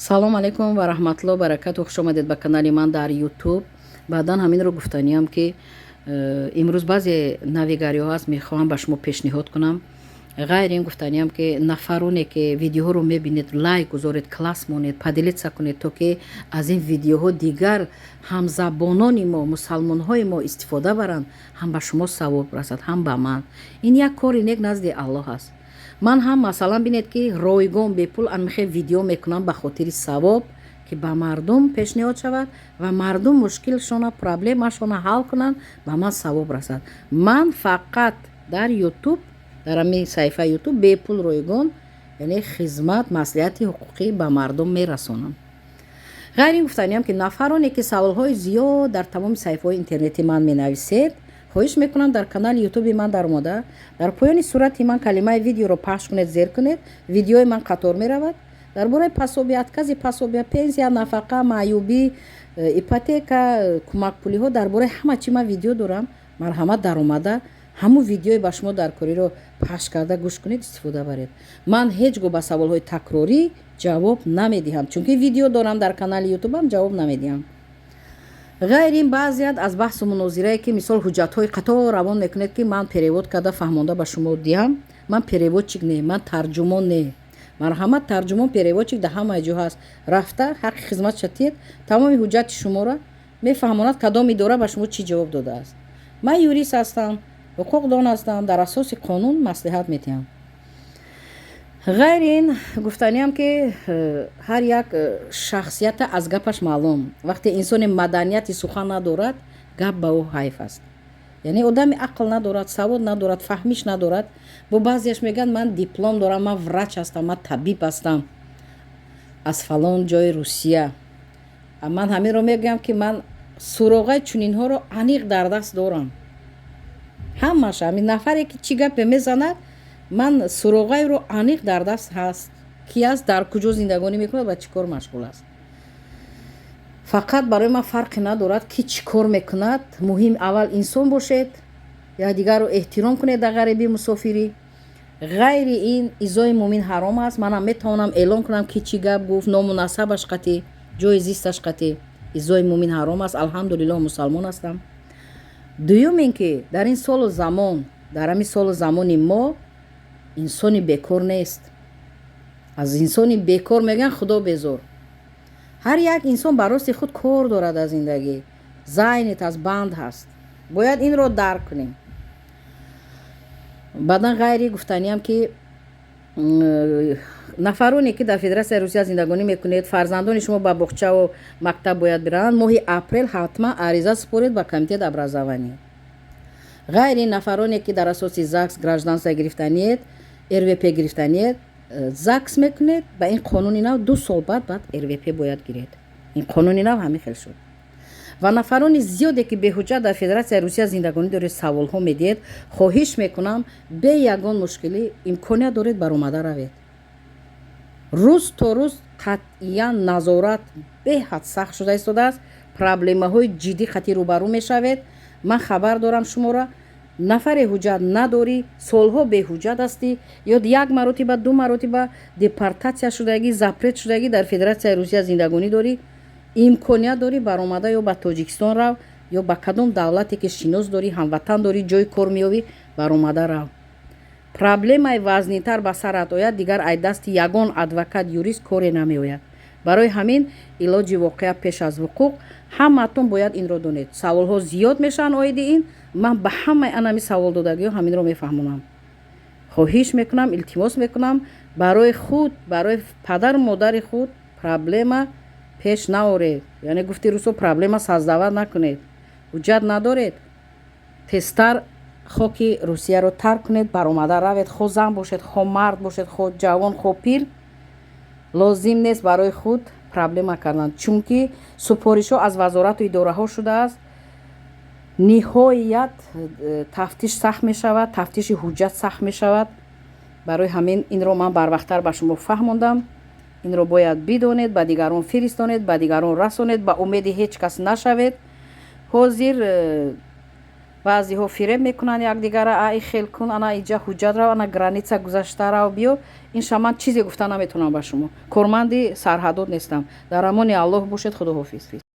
Салом алейкум ва раҳматулло баракату. Хуш омадед ба канали ман дар Ютуб. Баъдан ҳаминро гуфтаниям, ки имрӯз баъзе навигариҳо ҳаст, мехоҳам ба шумо пешниҳод кунам. Ғайр ин гуфтаниям, ки нафароне ки видеоҳоро мебинед, лайк гузоред, класс монед, поделиться кунед, то ки аз ин видеоҳо дигар ҳамзабонони мо, мусалмонҳои мо истифода баранд. Ҳам ба шумо савоб расад, ҳам ба ман. Ин як кори нек назди Аллоҳ аст. Ман ҳам, масалан, бинед, ки ройгон, бепул анмихе видео мекунам ба хотири савоб, ки ба мардум пешниҳод шавад ва мардум мушкилшона, проблемашона ҳал кунанд, ба ман савоб расад. Ман фақат дар Ютуб, дар ҳамин саҳифаи Ютуб бепул, ройгон, яъне хизмат, маслиҳати ҳуқуқӣ ба мардум мерасонам. Ғайр ин гуфтаниям, ки нафароне ки саволҳои зиёд дар тамоми саҳифаҳои интернети ман менависед, хоҳиш мекунам, дар канали Ютуби ман даромада, дар поёни сурати ман калимаи «видеоро» пахш кунед, зер кунед, видеои ман қатор меравад дар бораи пособия, откази пособия, пенсия, нафақа, маъюбӣ, ипотека, кӯмакпулиҳо. Дар бораи ҳама чи ман видео дорам. Марҳамат, даромада, ҳамун видеои ба шумо дар кориро пахш карда, гӯш кунед, истифода баред. Ман ҳеҷ гоҳ ба саволҳои такрорӣ ҷавоб намедиҳам, чунки видео дорам дар канали Ютубам, ҷавоб намедиҳам. Ғайр ин, баъзеят аз баҳсу мунозирае, ки мисол ҳуҷҷатҳои қатор равон мекунед, ки ман перевод карда, фаҳмонда ба шумо диҳам. Ман переводчик не, ман тарҷумон не. Марҳамат, тарҷумон, переводчик дар ҳамаи ҷо ҳаст. Рафта, ҳаққи хизматша тиед, тамоми ҳуҷҷати шуморо мефаҳмонад, кадом идора ба шумо чӣ ҷавоб додааст. Ман юрист ҳастам, ҳуқуқдон ҳастам, дар асоси қонун маслиҳат медиҳам. Ғайри ин гуфтаниям, ки ҳар як шахсията аз гапаш маълум. Вақте инсоне маданияти сухан надорад, гап ба ӯ ҳайф аст, яъне одами ақл надорад, савод надорад, фаҳмиш надорад. Бо баъзеаш мегӯянд: «Ман диплом дорам, ман врач ҳастам, ман табиб ҳастам аз фалон ҷои Русия». Ман ҳаминро мегӯям, ки ман суроғаи чунинҳоро аниқ дар даст дорам. Ҳамааш, ҳамин нафаре ки чӣ гапе мезанад, ман суроғаеро аниқ дар даст ҳаст, ки аст, дар куҷо зиндагонӣ мекунад ва чӣ кор машғул аст. Фақат барои ман фарқе надорад, ки чӣ кор мекунад. Муҳим, аввал инсон бошед, якдигарро эҳтиром кунед дар ғарибӣ, мусофирӣ. Ғайри ин, изои мӯмин ҳаром аст. Манам метавонам эълон кунам, ки чӣ гап гуфт, ному насабаш қатӣ, ҷои зисташ қатӣ. Изои мӯмин ҳаром аст. Алҳамдулиллоҳ, мусалмон ҳастам. Дуюм ин ки дар ин солу замон, дар ҳамин солу замони мо инсони бекор нест. Аз инсони бекор, мегӯянд, Худо безор. Ҳар як инсон ба рости худ кор дорад дар зиндагӣ, занят аст, банд ҳаст. Бояд инро дарк кунем. Баъдан, ғайри гуфтаниям, ки нафароне ки дар Федератсияи Русия зиндагонӣ мекунед, фарзандони шумо ба боғчаву мактаб бояд бираванд, моҳи апрел ҳатман ариза супоред ба комитет образования. Ғайри нафароне ки дар асоси ЗАГС гражданство гирифтаниед, РВП гирифтаниед, ЗАГС мекунед. Ба ин қонуни нав 2 сол баъд РВП бояд гиред. Ин қонуни нав ҳамин хел шуд. Ва нафарони зиёде ки беҳуҷҷат дар Федератсияи Русия зиндагонӣ доред, саволҳо медиҳед, хоҳиш мекунам, бе ягон мушкилӣ имконият доред, баромада равед. Рӯз то рӯз қатъиян назорат беҳад сахт шуда истодааст, проблемаҳои ҷиддӣ қатъӣ рӯбарӯ мешавед. Ман хабар дорам шуморо. Нафаре ҳуҷҷат надорӣ, солҳо беҳуҷҷат ҳастӣ ё як маротиба, ду маротиба депортатсия шудагӣ, запрет шудагӣ, дар Федератсияи Русия зиндагонӣ дорӣ, имконият дорӣ, баромада ё ба Тоҷикистон рав, ё ба кадом давлате ки шинос дорӣ, ҳамватан дорӣ, ҷои кор меёбӣ, баромада рав. Проблемаи вазнинтар ба сарат ояд, дигар ай дасти ягон адвокат, юрист коре намеояд. Барои ҳамин, илоҷи воқеа пеш аз вуқӯъ, ҳамаатон бояд инро донед. Саволҳо зиёд мешаванд оиди ин. Ман ба ҳамаи анами саволдодагиҳо ҳаминро мефаҳмонам. Хоҳиш мекунам, илтимос мекунам, барои худ, барои падару модари худ проблема пеш наоред, яъне, гуфти рӯсо, проблема создавать накунед. Ҳуҷҷат надоред, тезтар хоки Русияро тарк кунед, баромада равед. Хо зан бошед, хо мард бошед, хо ҷавон, хо пир, лозим нест барои худ проблема кардан, чунки супоришҳо аз вазорату идораҳо шудааст. Ниҳоят тафтиш сахт мешавад, тафтиши ҳуҷҷат сахт мешавад. Барои ҳамин инро ман барвақттар ба шумо фаҳмондам. Инро бояд бидонед, ба дигарон фиристонед, ба дигарон расонед. Ба умеди ҳеҷ кас нашавед. Ҳозир. Баъзеҳо фиреб мекунанд якдигара: а, и хел кун, ана иҷа ҳуҷҷат рав, ана граница гузашта рав, биё. Инша ман чизе гуфта наметавонам ба шумо, корманди сарҳадот нестам. Дар амони Аллоҳ бошед, худоҳофиз.